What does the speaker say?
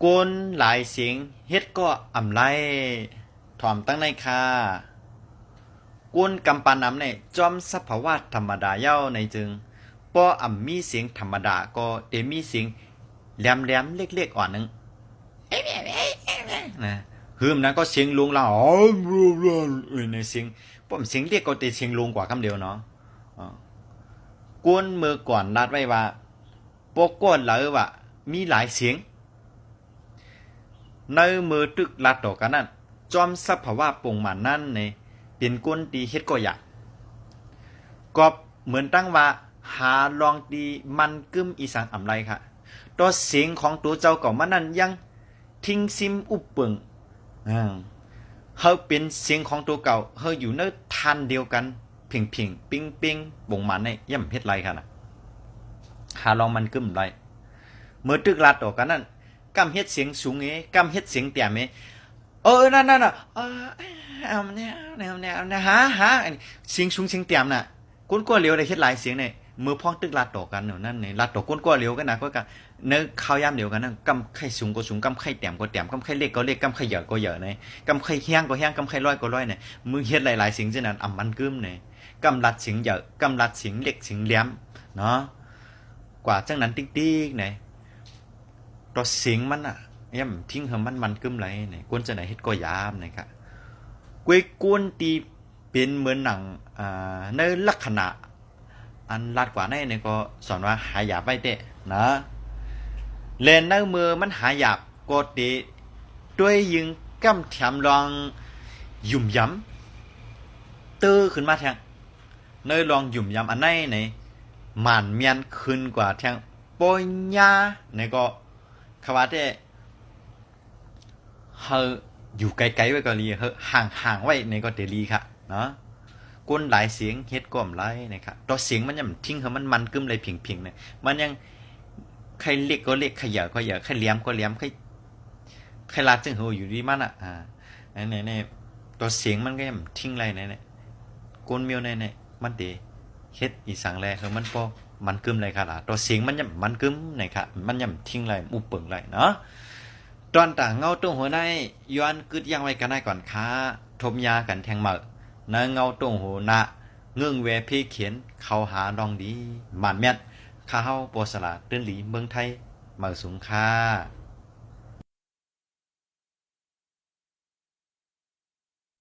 ໂກນຫຼາຍສຽງເຮັດກໍອຳໄລ ຖອມຕັ້ງໃນຄ່າ. ໂກນກຳປານນຳໃນ ຈອມສະພາວະທຳມະດາເຍົາໃນຈຶ່ງ ພໍອຳມີສຽງທຳມະດາກໍເຕມີສຽງແຫຼມໆເລັກໆອ່ອນໜຶ່ງ ນະ ຫືມນະກໍສຽງລົງລາວ ໃນສຽງ ປ້ອມສຽງເລັກກໍເຕສຽງລົງກວ່າຄຳດຽວເນາະ. ເອີ ໂກນເມື່ອກ່ອນລາດໄວ້ວ່າ ບໍ່ກໍເລີວ່າມີຫຼາຍສຽງ. ໃນເມື່ອຕຶກລາດຕໍ່ກັນນັ້ນ ຈອມສະພາວະປົງມານນັ້ນເນ ເປັນຄົນທີ່ເຮັດກໍຢາກ ກໍເໝືອນຕັ້ງວ່າຫາລອງທີ່ມັນກຶ້ມອີ່ສັງອຳໄລຄ່ະ ຕໍ່ສຽງຂອງໂຕເຈົ້າເກົ່າມານັ້ນຍັງ ທິງຊິມອຸບເປິງ ເຮົາເປັນສຽງຂອງໂຕເກົ່າ ເຮົາຢູ່ໃນທ່ານດຽວກັນ ເພງໆ ເປັງໆ ປົງມານໃນ ຢ້ຳເຮັດໄລຄ່ະນະ ຫາລອງມັນກຶ້ມໄລ. ເມື່ອຕຶກລາດຕໍ່ກັນນັ້ນ ກຳເຮັດສຽງສູງເອ ກຳເຮັດສຽງແຕມເອ ເອີ ນັ້ນໆ ເອີ ເອົາແນວ ແນວ ແນວ ຫາ ຫາ ສຽງສູງສຽງແຕມນະ ຄົນກົວຫຼຽວໄດ້ເຮັດຫຼາຍສຽງໃນ ເມື່ອພ້ອງຕຶກລາດຕໍ່ກັນນັ້ນ ລາດຕໍ່ຄົນກົວຫຼຽວກັນນະ ກໍ ກໍໃນຄາວຍາມດຽວກັນນັ້ນ ກຳໄຄສູງກໍສູງ ກຳໄຄແຕມກໍແຕມ ກຳໄຄເລັກກໍເລັກ ກຳໄຄໃຫຍ່ກໍໃຫຍ່ໃນ ກຳໄຄແຮງກໍແຮງ ກຳໄຄລອຍກໍລອຍໃນ ມື້ເຮັດຫຼາຍໆສຽງຈັ່ງນັ້ນ ອຳມັນກຶ້ມໃນ ກຳລັດສຽງໃຫຍ່ ກຳລັດສຽງເລັກ ສຽງແຫຼມເນາະ ກວ່າຈັ່ງນັ້ນຕິກໆໃນ ຕໍ່ສຽງມັນນະ ຢ້ຳຖິ້ມໃຫ້ມັນ ມັນກຶ້ມໄລໃນ ຄົນຈັ່ງໃດເຮັດກໍຢາມໃນກະ ກວຍຄົນທີ່ເປັນເໝືອນໜັງ ອ່າ ໃນລັກຂະນະອັນລາດກວ່າໃນ ໃນກໍສອນວ່າຫາຢາບໄວ້ແທ້ນະ ແລະ ໃນເມື່ອມັນຫາຢາບກໍເຕ ດ້ວຍຍິ່ງກຳແຖມລອງຫຍຸມຢຳ ເຕີຂຶ້ນມາແທງ ໃນລອງຫຍຸມຢຳອັນໃນໃນ ໝານແມ່ນຂຶ້ນກວ່າແທງ ປໍຍາໃນກໍ ຄະວ່າແທ້ ເຮົາຢູ່ໄກໆໄວ້ກໍດີ ເຮົາຫ່າງໆໄວ້ໃນກໍເຕດີຄ່ະເນາະ ຄົນຫຼາຍສຽງເຮັດກໍອຳໄລນະຄ່ະ ຕໍ່ສຽງມັນຢ້ຳຖິ້ມໃຫ້ມັນ ມັນກຶ້ມໄລເພງໆນະ ມັນຍັງ ໃຄເລັກກໍເລັກ ໃຄໃຫຍ່ກໍໃຫຍ່ ໃຄແຫຼມກໍແຫຼມ ໃຄ ໃຄລາດຈຶ່ງເຮົາຢູ່ດີມັນນະ ອ່າ ໃນ ໃນ ໃນ ຕໍ່ສຽງມັນກໍຢ້ຳຖິ້ມໄລໃນ ໃນ ຄົນມຽວໃນ ໃນ ມັນເຕເຮັດອີ່ສັງແລ ເຮົາມັນພໍມັນກຶ້ມໄລຄ່ະລະ ຕໍ່ສຽງມັນຢ້ຳມັນກຶ້ມໃນຄ່ະ ມັນຢ້ຳຖິ້ມໄລ ອຸບເປິງໄລເນາະ. ຕອນຕາເງົາຕົງຫົວໃນ ຍ້ອນກຶດຢ່າງໄວ້ກັນໄດ້ກ່ອນຄ່ະ ທົບຍາກັນແທງເໝີ ໃນເງົາຕົງຫົວໜ້າ ເງື່ອງແວເພຂຽນ ເຂົ້າຫາລອງດີ ໝານແມ່ນ ຂ້າເຮົາປໍສະຫຼາ ຕື່ນດີ ເມືອງໄທ ເໝີສູງຄ່ະ.